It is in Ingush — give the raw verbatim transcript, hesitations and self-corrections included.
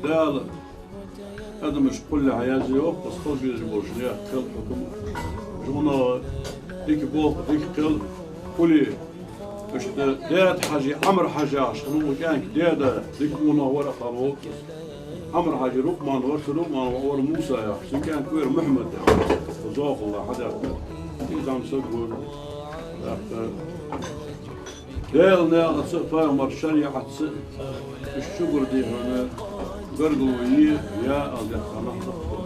Дала адамаш кхоллалехьа язъе йоах, аз халкъ везаш болча наьха кхел хьукам. Жугана дика болх, дика кхел хуле. Иштта Даьда-Хьажи, Ӏамар-Хьажи яхаш хиннав кӀаьнк, даьда дика гӀулакх вар а хиннав. Ӏамар-Хьажи Рукъман вар, цу Рукъмана воӀ вар Муса яхаш, цун кӀаьнк вар Мухьмад яхаш. Зохалла хьадаьхкар. Из зӀамсаг ва. ТӀаккха Даьла наькъаца а, пайхамара шариӀатаца а, уж шугара дийхьа гаргало е, я ала дехка нах да.